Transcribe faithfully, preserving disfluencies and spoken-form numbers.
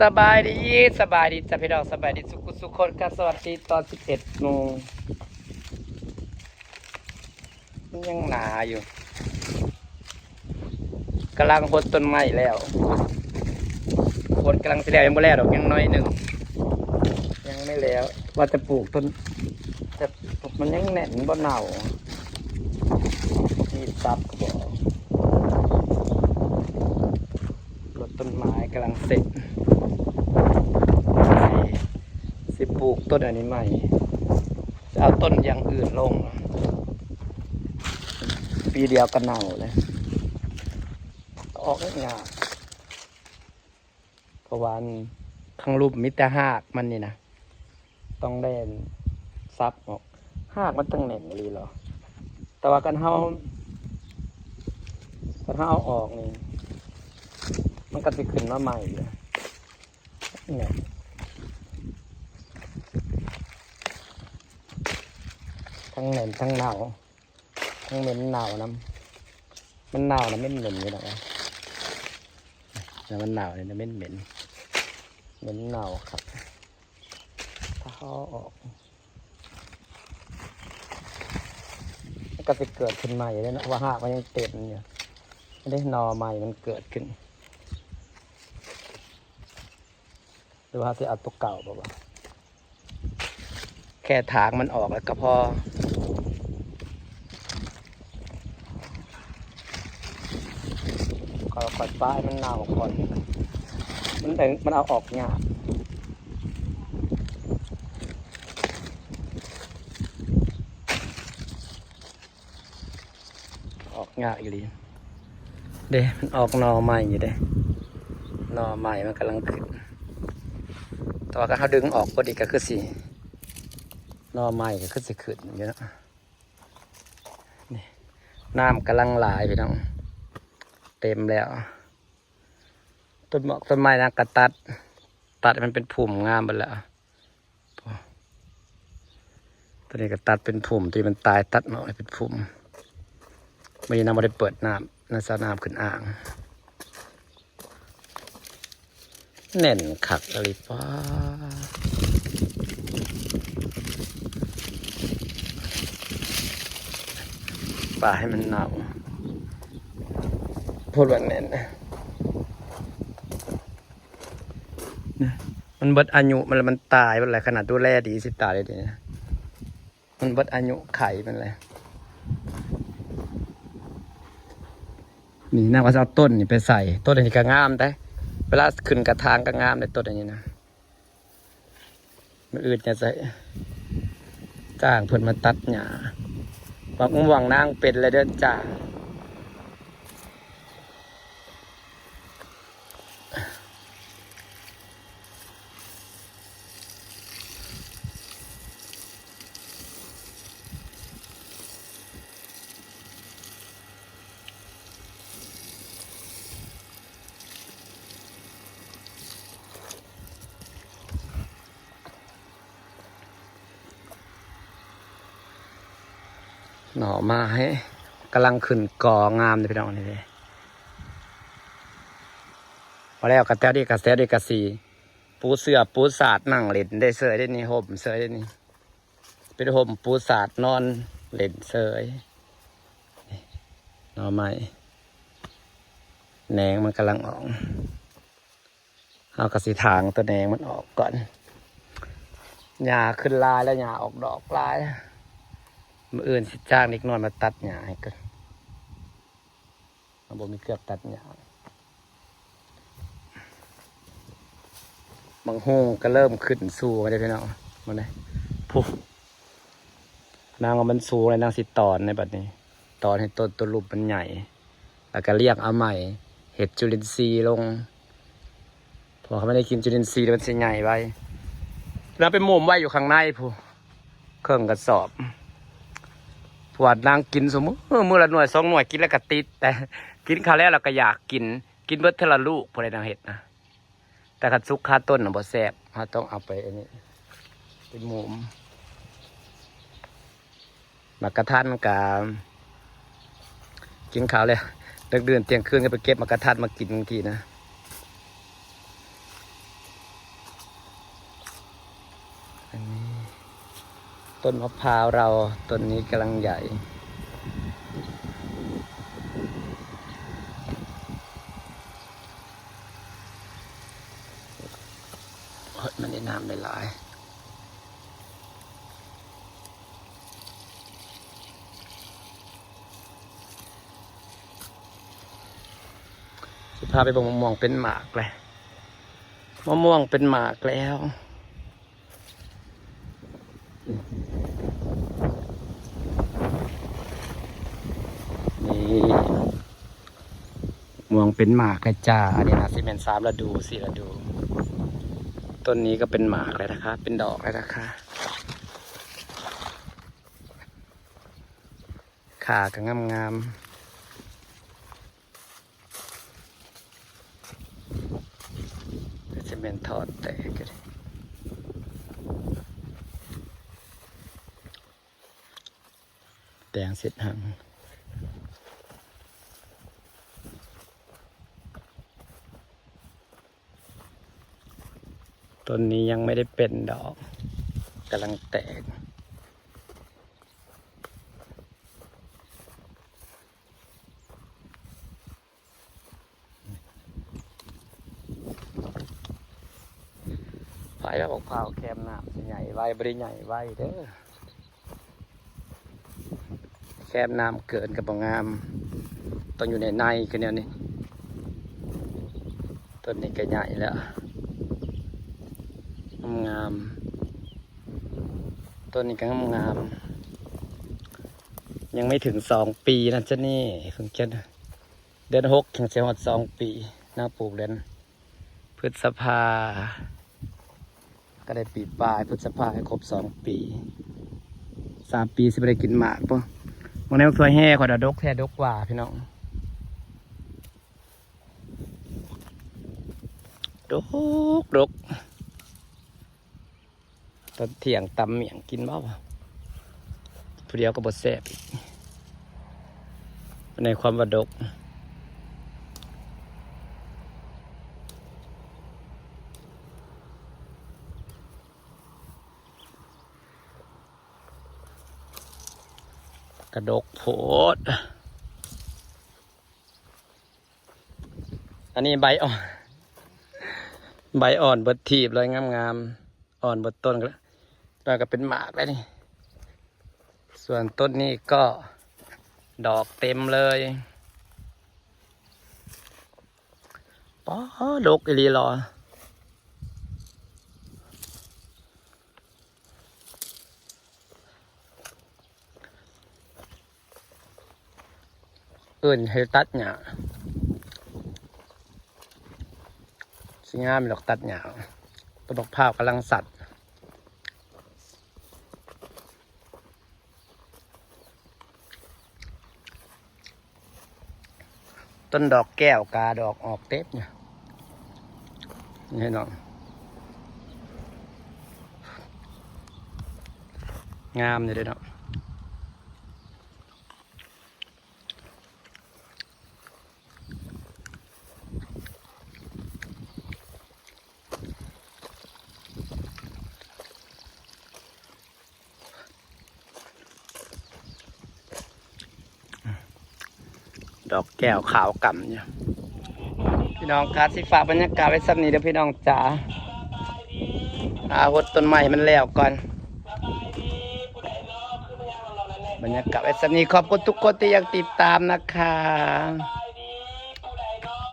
สบายดี สบายดีจ้ะพี่น้อง สบายดีสุขุสุขคนค่ะ สวัสดีตอนสิบเอ็ดโมง มันยังหนาอยู่ กำลังหดต้นไม้แล้ว หดกำลังสิแล้ว ยังบ่แล้วดอก ยังน้อยหนึ่ง ยังไม่แล้ว ว่าจะปลูกต้น แต่มันยังแน่น มันบ่เน่า มีดสับก็บอก รดต้นไม้กำลังเสร็จ สิ สิปลูกต้นอันนี้ใหม่ จะเอาต้นอย่างอื่นลง ปีเดียวก็เน่าเลย ออกง่าย เพราะว่าอันข้างลุ่มมีแต่หากมันนี่นะ ต้องได้สับออก หากมันตั้งแน่นอีหลีเหรอ แต่ว่าคันเฮา คันเฮาเอาออกนี่ มันก็สิขึ้นมาใหม่อยู่ เนี่ย ทั้งแน่นทั้งเน่า ทั้งเหม็นเน่านำ มันเน่านะ เหม็นเหม็นอยู่นะ แต่มันเน่าเนี่ยนะ เหม็นเหม็น เหม็นเน่าครับ ถ้าเขาเอาออก มันก็สิเกิดขึ้นใหม่เลยเนาะ ว่าหากมันยังเต็มอยู่ ไม่ได้หน่อใหม่มันเกิดขึ้น หรือว่าสิเอาตัวเก่าบ่วะ แค่ถางมันออกแล้วก็พอ ก็ค่อยปล่อยมันเน่าก่อน มันเอง มันเอาออกยาก ออกยากอีหลี เด้ มันออกหน่อใหม่อยู่เด้ หน่อใหม่มันกำลังขึ้น แต่ว่าคันเฮาดึงออกพอดีก็คือสิ หน่อใหม่ก็คือสิขึ้นอยู่เนาะ นี่ น้ำกำลังหลายพี่น้อง เต็มแล้ว ต้นหมอกต้นไม้นะก็ตัด ตัดให้มันเป็นพุ่มงามไปแล้ว ตัวนี้ก็ตัดเป็นพุ่ม ที่มันตายตัดเนาะให้เป็นพุ่ม ไม่ได้นำมาได้เปิดน้ำนะ สาน้ำขึ้นอ่าง แน่นคักอะไรป้า ป่าให้มันเน่า โพดว่าแน่นนะ นะ มันเบิดอายุมันแล้ว มันตายมันอะไร ขนาดดูแลดีสิตายเลยเดี๋ยวนี้ มันเบิดอายุไขมันเลย นี่นางว่าจะเอาต้นนี่ไปใส่ ต้นนี้ก็งามได้ เวลาขึ้นกระถางก็งามได้ ต้นนี้นะ มันอื่นจะใส่ จ้างเพิ่นมาตัดหญ้า บักม่วงนางเป็นเลยเด้อจ้า หน่อไม้กำลังขึ้นกองามเลยพี่น้อง นี่เลย พอแล้วกระแตดีกระแสดีกระสี ปูเสื่อปูสาดนั่งเล่นได้เสยได้นี่ ห่มเสยได้นี่ เป็นห่มปูสาดนอนเล่นเสย หน่อไม้ แหนงมันกำลังออก เอากระสีถางตัวแหนงมันออกก่อน หญ้าขึ้นหลายแล้ว หญ้าออกดอกหลาย มื้ออื่นสิจ้างเด็กน้อยมาตัดหญ้าให้กัน มันบ่มีเครื่องตัดหญ้า บางฮุ่งก็เริ่มขึ้นสูงแล้วพี่น้อง มาเลย พุนางว่ามันสูงเลย นางสิตอนในบัดนี้ ตอนให้ต้นตัวรูปมันใหญ่ แล้วก็เลี้ยงเอาใหม่ เห็ดจุลินทรีย์ลง เพราะเขาไม่ได้กินจุลินทรีย์ มันสิใหญ่ไว้ แล้วไปหมมไว้อยู่ข้างในพุน เครื่องกระสอบ พวดนางกินสมมื้อ มื้อละหน่วยสองหน่วย กินแล้วก็ติด แต่กินข้าวแล้วเราก็อยากกิน กินเบิดเทื่อละลูก พอได้นางเห็ดนะ แต่คันสุกคาต้นน่ะบ่แซ่บ เราต้องเอาไปอันนี้ ไปหมม หมากกระทันกะ กินข้าวแล้ว ดึกดื่นเที่ยงคืนก็ไปเก็บหมากกระทันมากินบางทีนะ อันนี้ต้นมะพร้าวเรา ต้นนี้กำลังใหญ่ โอ้ย มันได้น้ำได้หลาย สิพาไปเบิ่งมะม่วงเป็นหมากเลย มะม่วงเป็นหมากแล้ว นี่ ม่วงเป็นหมากเลยจ้า อันนี้นะสิเป็นสามฤดู สี่ฤดู ต้นนี้ก็เป็นหมากแล้วนะคะ เป็นดอกแล้วนะคะ ขาก็งามๆ ก็จะเป็นถอดแตกอยู่ดิ แตงเสร็จหัง ต้นนี้ยังไม่ได้เป็นดอก กำลังแตก ไผว่าบักพร้าวแคมน้ำสิใหญ่ไว บ่ได้ใหญ่ไวเด้อ แคมน้ำเกินก็บ่งาม ต้องอยู่ในในคือแนวนี้ ต้นนี้ก็ใหญ่แล้ว งามๆ ต้นนี้ก็งามๆ ยังไม่ถึงสองปีนะเจ้านี่ เพิ่งจะเดือนหกถึงจะฮอดสองปีนะ ปลูกเดือนพฤษภา ก็ได้ปีปลาย พฤษภาให้ครบสองปี สามปีสิบ่ได้กินหมากปะ บางแนวถ้วยแห่ข่อยดอกแท้ดกว่าพี่น้อง ดกดก ตอนเที่ยงตำเมี่ยงกินบ่วะ ผู้เดียวก็บ่แซ่บอีก ในความว่าดก กระดกโพด อันนี้ใบอ่อน ใบอ่อนเบิดทีบเลย งามๆ อ่อนเบิดต้นก็แล้ว แล้วก็เป็นหมากแล้วนี่ ส่วนต้นนี้ก็ดอกเต็มเลย ป๊าด ดกอีหลีหรอ เอิ้นให้ตัดหญ้า สิงามดอกตัดหญ้า ต้นบักพร้าวกำลังสัด ต้นดอกแก้วกาดอกออกเต็มเนี่ย นี่เนาะ งามอยู่เด้เนาะ ดอกแก้วขาวก่ำอยู่ พี่น้องคะ สิฝากบรรยากาศไว้ส่ำนี้เด้อพี่น้องจ๋า อาหดต้นไม้ให้มันแล้วก่อน บรรยากาศไว้ส่ำนี้ ขอบคุณทุกคนที่ยังติดตามนะคะ